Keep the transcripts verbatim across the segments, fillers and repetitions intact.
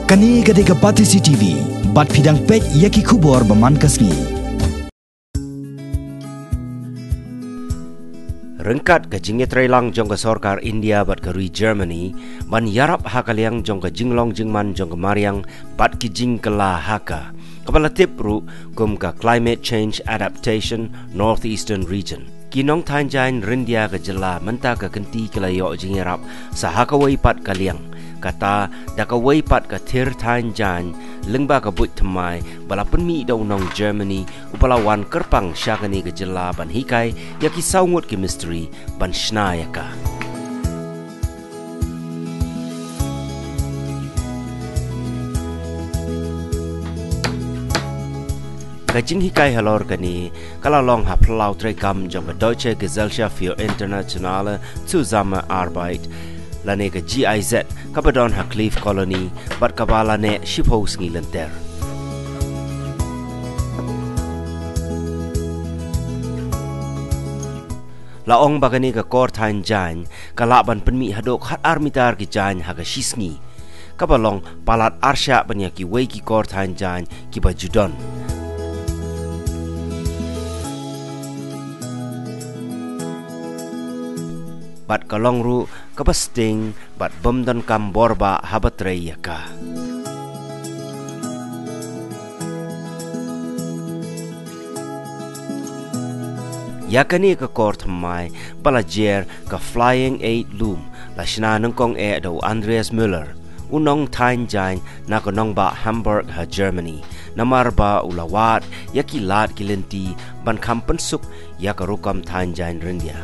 Kane ka dei ka Batesi T V, bad phi dang peit ïa ki khubor ba man ka sngi. Ryngkat ka jingïatreilang jong ka sorkar India bad ka ri Germany ban ïarap ha ka liang jong ka jinglong jingman jong ka mariang bad ki jingkylla ha ka, kaba la tip ruh kum ka Climate Change Adaptation Northeastern Region, ki nongthaiñ jaiñ ryndia ka jylla mynta ka kynti ki la ïoh jingïarap sa ha kawei pat ka liang, kata da kawei pat ka thir thaiñ jaiñ lyngba ka buit thymmai ba la pynmih da u nong Germany uba la wan kyrpang sha kane ka jylla ban hikai ïa ki saw ngut ki mistri ban shna ïa ka. Ka jinghikai halor kane ka la long ha phyllaw treikam jong ka Deutsche Gesellschaft für Internationale Zusammenarbeit, lane ka G I Z, kaba don ha Cliff Colony bad kaba la neh shiphew sngi lynter. La ong ba kane ka kor thaiñ jaiñ ka lah ban pynmih haduh khatar mitar ki jaiñ ha ka shi sngi, kaba long palat arshah ban ïa kiwei ki kor thaiñ jaiñ kiba ju don. Bad ka long ruh kaba sting bad bym donkam bor bah haba trei ïa ka. Ïa kane ka kor thymmai ba la jer ka Flying Eight Loom la shna nyngkong eh da u Andreas Müller, u nongthaiñ jaiñ na ka nongbah Hamburg ha Germany, namar ba u la wad ïa ki lad ki lynti ban kham pynsuk ïa ka rukom thaiñ jaiñ ryndia.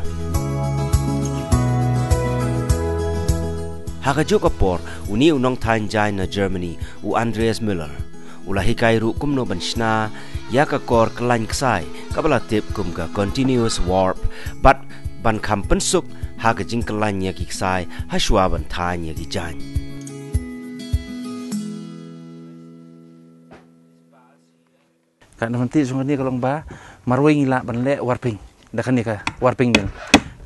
Ha kajuh ka por, une u nongthaiñ jaiñ na Germany, u Andreas Müller, u la hikai ruh kumno ban shna ïa ka kor kyllaiñ ksai kaba la tip kum ka continuous warp, bad ban kham pynsuk ha ka jingkyllaiñ ïa ki ksai hashwa ban thaiñ ïa ki jaiñ. Ka na mynta jong kane ka long ba marwei ngi lah ban leh warping da kane ka warping mill.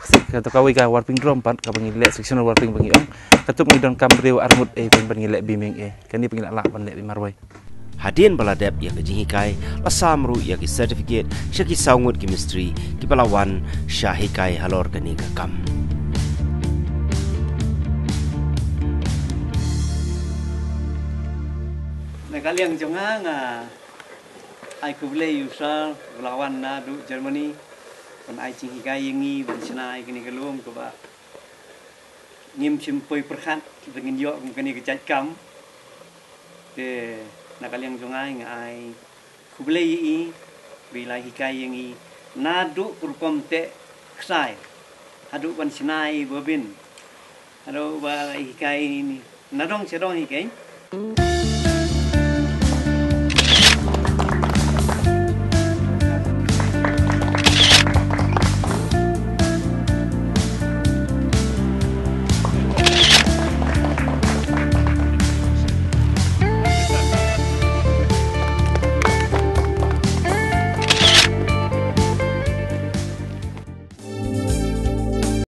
Sik ka to kawei ka warping drum pat kaba ngi leh sectional warping ba ngi ong. Katuk ngi donkam briew arngut eh ban ngi leh beaming eh. Kane ba ngi lah lah ban leh bi marwei. Hadien ba la dep ïa ka jinghikai, la sam ruh ïa ki certificate sha ki saw ngut ki mistri kiba la wan sha hikai halor kane ka kam. Na ka liang jong nga, nga ai khublei ïa u sir ba la wan naduh Germany ban ai jinghikai ïa ngi ban shna ïa kane ka lum kaba ngim shym poi pyrkhat ba ngin ïoh kum kane ka jait kam. Te na ka liang jong nga, nga ai khublei ïa i ba i la hikai ïa ngi naduh ka rukom teh ksai haduh ban shna ïa i ba bun, haduh ba i hikai ïa ngi nadong shadong hi keiñ.